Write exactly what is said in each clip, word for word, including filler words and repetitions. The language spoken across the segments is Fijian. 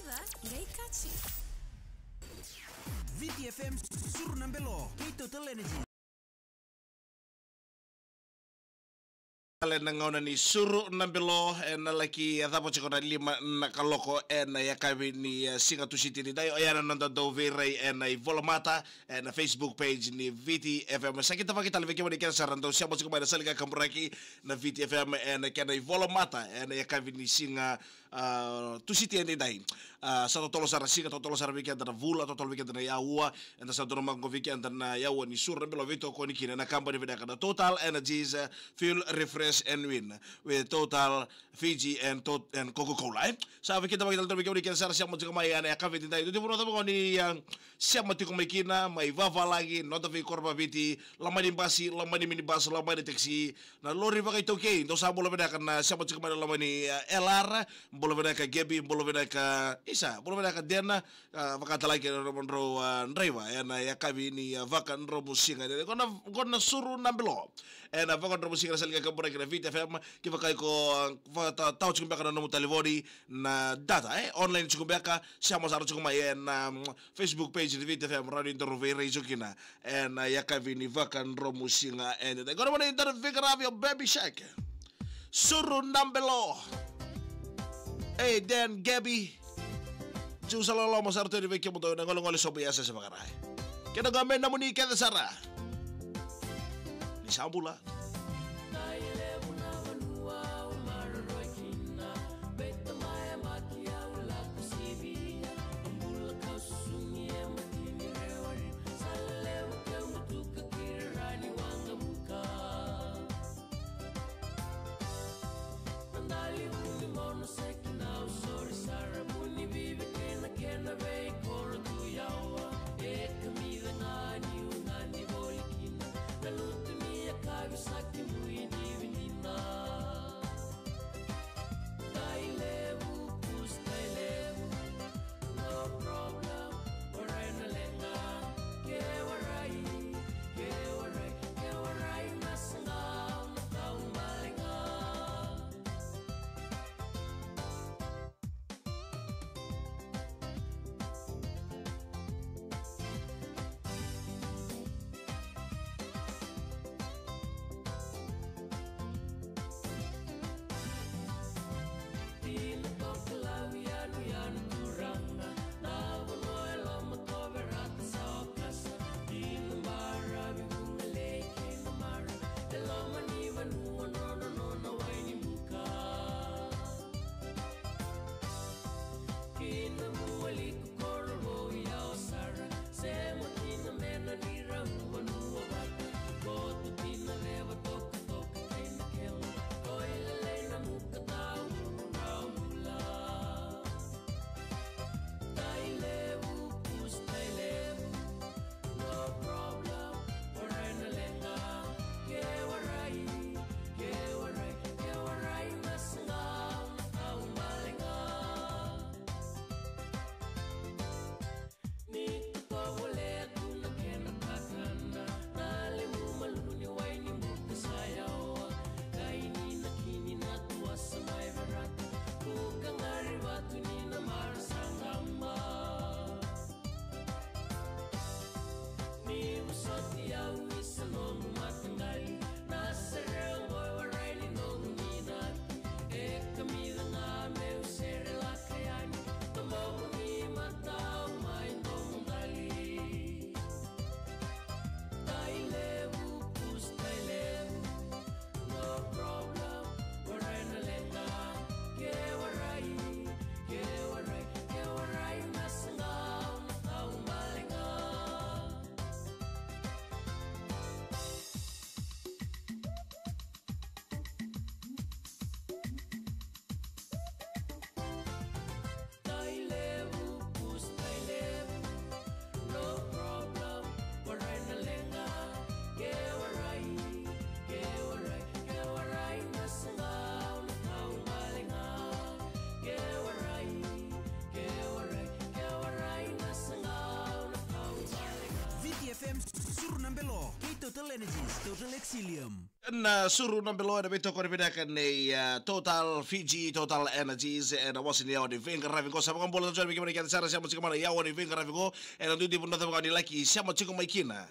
Qai kaci. Viti F M, Suru na Belo, kei Total Energy. Tale na gauna ni Suru na Belo, ena laki a cava tiko na lima na kaloko ena yakavi ni, eh, siga Tusiti ni dai. Oya na noda dau veirai ena ivolamata, ena Facebook page ni Viti F M. Sa keitou vakatale vei kemuni kece sara dau sema tiko mai na sala ni kakaburaki na Viti F M ena kena ivolamata ena yakavi ni siga, ah, Tusiti ni dai. Ah, sa totolo sara siga, totolo sara vei keda na vula, totolo vei keda na yaua. Eda sa donumaka qo vei keda na yaua ni Suru na Belo, veitokoni kina na kabani vinaka na Total Energies, eh, Fuel, Refresh and Win with Total Fiji and Tot-, and Coca-Cola, eh. Sa vei keda vakatale tale vei kemuni kece sara sema tiko mai ena yakavi ni dai. Dua tiko na vanua cava qo ni, ah, sema tiko mai kina, mai vavalagi, noda veikoro vakaviti, loma ni basi, loma ni minibus, loma ni taxi, na lori vakaitaukei. Dou sa bula vinaka na sema tiko mai na loma ni, ah, L R. Bula vinaka Gabi, bula vinaka Isa, bula vinaka Dena, ah, vakatalaki na nomudrau, ah, draiva ena yakavi ni, ah, vakadromusiga. Qo na, qo na Suru na Belo ena vakadromusiga na sala ni kakaburaki na Viti F M. Kevaka iko, ah, vakatawa tiko beka na nomu talevoni, na data, eh, online tiko beka, sema sara tiko mai ena, mm, Facebook page ni Viti F M, rawa ni daru veirai tiko kina ena yakavi ni vakadromusiga. Ena qo na vanua ni daru veiqaravi o Baby Shark. Suru na Belo. Ei, Dan, Gabby. Jiu sa loloma sara tu yani vei kemudou na golegole sobu yasayasa vakarai. Kena qo me nomuni kece sara. Ni sa bula. Viti F M, Suru na Belo, kei Total Energies, Total Exilium. Na suru na belo ena veitokoni vinaka nei, ah, Total Fiji, Total Energies, ena wasa ni aua ni veiqaravi qo. Sa vakabula tale tiko yani vei kemuni kece sara, sema tiko mai na aua ni veiqaravi qo. Ena duidui vou na cava ga ni laki sema tiko mai kina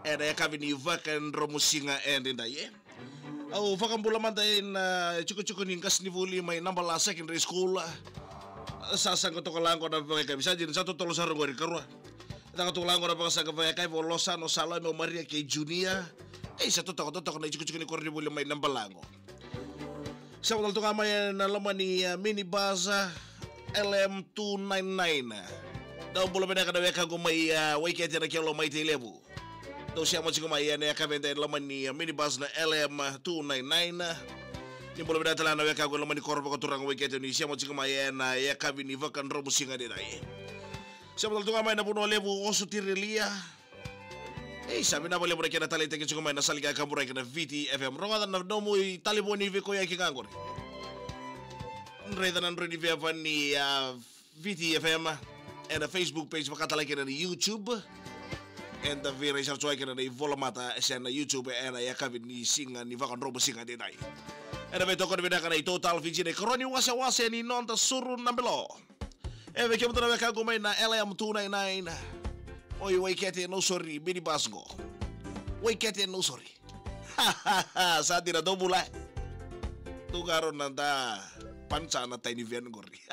ena yakavi ni vakadromusiga edaidai, e. Au vakabula mada ena, ah, tikotiko ni qasenivuli mai Nabala Secondary School. Sa saqa toka la qo na vakayakavi, sa dina sa totolo sara qori, karua. Sa saqa toka la qo na vakasaqa vakayakavi, o Losano, Salome, o Maria kei Junia. Ei, sa totoka, totoka na itikotiko ni koronivuli mai Nabala qo. Sema tale tu ga mai ena loma ni, ah, minibus, ah, L M two nine nine. Dou bula vinaka na wekaqu mai, ah, Waikete, na kelo mai Tailevu. Dou sema tiko mai ena yakavi edaidai ena loma ni, ah, minibus na L M two nine nine. Ni bula vinaka tale ga na wekaqu ena loma ni koro vakaturaga Waikete, ni sema tiko mai ena yakavi ni vakadromusiga edaidai. Sema tale tu ga mai na Vanua Levu, Osotirilia. Ei, sa vinaka vakalevu na kena taleitaki tiko mai na sala ni kakaburaki na Viti F M. Rogoca na nomu italevoni veikoyaki ga qori. Raica na drau ni veva ni, ah, Viti F M ena Facebook page, vaka tale kina na YouTube. Eda veiraisara tiko kina na ivolamata se na YouTube ena yakavi ni siga ni vakadromusiga edaidai. Ena veitokoni vinaka nei Total Fiji, na ikarua ni wasewase ni noda suru na belo. E, vei kemudou na wekaqu mai na L M two nine nine. Oi, Waikete, Nausori, minibus qo. Waikete, Nausori. Sa dina, dou bula. Tu ga rau na da panca na tiny van qori.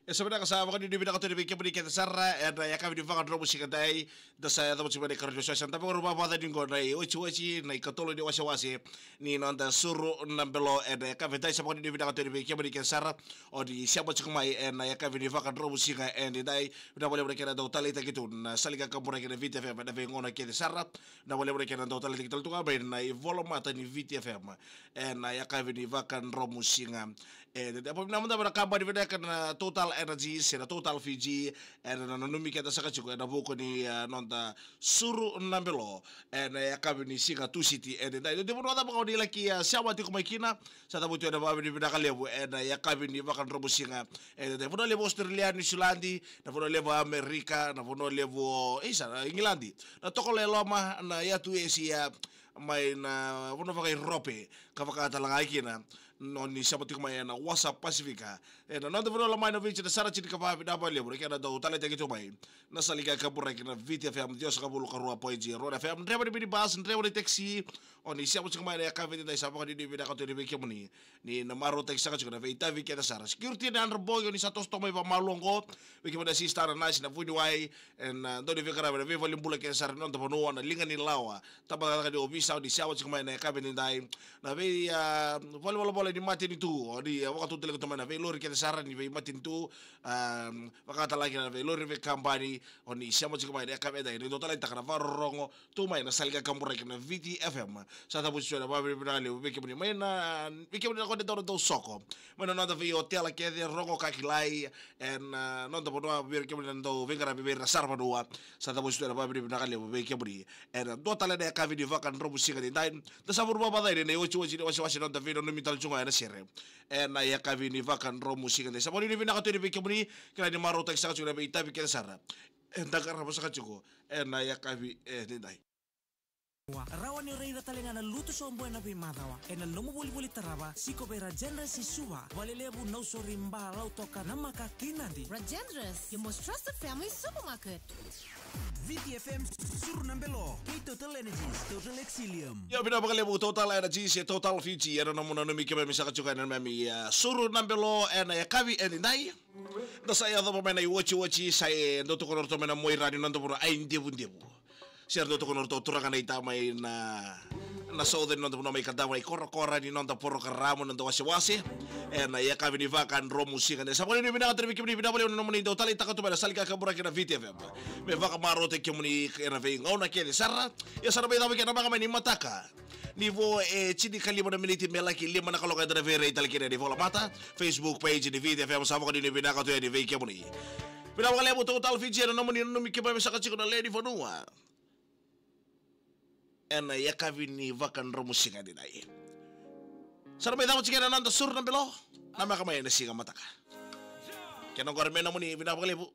E sa vinaka, sa vakanuinui vinaka tu yani vei kemuni kece sara ena yakavi ni vakadromusiga edaidai. Da sa yacova tiko mai na ikarua ni wasewase, da vakarau vavaca ni qo na iwasiwasi, na ikatolu ni wasewase ni noda suru na belo ena yakavi edaidai. Sa vakanuinui vinaka tu yani vei kemuni kece sara o ni sema tiko mai ena yakavi ni vakadromusiga edaidai. Vinaka vakalevu na kena dau taleitaki tu na sala ni kakaburaki na Viti F M ena veigauna kece sara. Vinaka vakalevu na kena dau taleitaki tale tu ga mai na ivolamata ni Viti F M ena yakavi ni vakadromusiga. E, de, de, vinaka mada vei na kabani vinaka na Total Energy se na Total Fiji, ena nanumi keda saka tiko ena vuku ni, ah, noda suru na belo ena yakavi ni siga Tusiti edaidai. Dua na vanua cava o ni laki, ah, sema tiko mai kina, sa cavuti ena vakavinavinaka levu ena yakavi ni vakadromu siga edaidai. Vanua levu o Australia, New Zealand, na vanua levu o Amerika, na vanua levu o, isa, na Igiladi, na Tokoloa e Loma, na Yatu Esia, mai na vanua vaka-Europe, ka vaka talega kina o ni sema tiko mai ena Wasa Pasifika. Ena noda vanua lomani o Viti, na Sara Tini, ka vakavinavinaka vakalevu na kena dau taleitaki tu mai na sala ni kakaburaki na Viti F M, ciwasagavulu ka rua point zero F M, draiva ni minibus, draiva ni taxi, o ni sema tiko mai ena yakavi edaidai, sa vakavinavinaka tu yani vei kemuni. Ni na marautaki saka tiko na veitavi kece sara. Security na yadra bogi, o ni sa toso toka mai vakamalua oqo. Vei kemuni na sister, na nasi, na vuniwai, ena, ah, dau ni veiqaravi ena veivalenibula kece sara ni noda vanua, na liga ni lawa, tabacakacaka ni ovisa, o ni sema tiko mai ena yakavi edaidai. Na vei, ah, valenivolavola ni matanitu, o ni, ah, vakatututaka tu mai na veilori kece sara ni veimatanitu, ah, vaka talega kina na veilori veikabani, o ni sema tiko mai ena yakavi edaidai, ni dau taleitaka na vakarorogo tu mai na sala ni kakaburaki na Viti F M. Sa cavuti tu ena vakavinavinaka levu vei kemuni mai na, vei kemuni na gone dau na dau soko mai na noda veiotela kece, Rogo, Kakilai, ena, ah, noda vanua, vei kemuni na dau veiqaravi vei ira na saravanua. Sa cavuti tu ena vakavinavinaka levu vei kemuni ena dua tale na yakavi ni vakadromu siga edaidai. Da sa vuru vavacai ena iotioti ni wasewase, noda veinanumi tale tu ga ena sere ena yakavi ni vakadromu siga edaidai. Sa vakavinavinaka tu yani vei kemuni, kila ni marautaki saka tiko na veitavi kece sara eda qarava saka tiko ena yakavi edaidai. Wa, rawa ni o raica talega na lutu sobu ena veimacawa ena nomu volivoli tarava, siko vei Rajendra's i Suva, Valelevu, Nausori, Ba, Lautoka, Namaka kei Nadi. Rajendra's, your most trusted family supermarket. Viti F M, suru na belo kei Total Energies, Total Excellium. Io, vinaka vakalevu Total Energies e Total Fiji, ena nomu nanumi keimami saka tiko ena neimami, ah, suru na belo ena yakavi edaidai. Da sa yacova mai na iotioti, sa e dau tukuna o ratou mai na Moira ni noda vanua, Aidevudevu. Se ra dau tukuna o ratou turaga na ita mai na, na sauca ni noda vanua mai Kadava, ikorokoro ni noda porokaramu, noda wasewase ena yakavi ni vakadromu siga edaidai. Sa vakavinavinaka tu yani vei kemuni, vinaka vakalevu na nomuni dau taleitaka tu mai na sala ni kakaburaki na Viti F M me vakamarautaki kemuni ena veigauna kece sara. Ia sa na mai cava kina na vaka mai ni mataka ni vo e tinikalima na miniti me laki lima na kaloko, eda na veirairai tale kina ena ivolamata Facebook page ni Viti F M. Sa vakavinavinaka tu yani vei kemuni. Vinaka vakalevu Total Fiji, ena nomuni nanumi keimami saka tiko na lewe ni vanua ena yakavi ni vakadromu siga edaidai. Sa na mai cava tiko ena noda suru na belo, namaka mai ena siga mataka. Kena oqori me nomuni, vinaka vakalevu.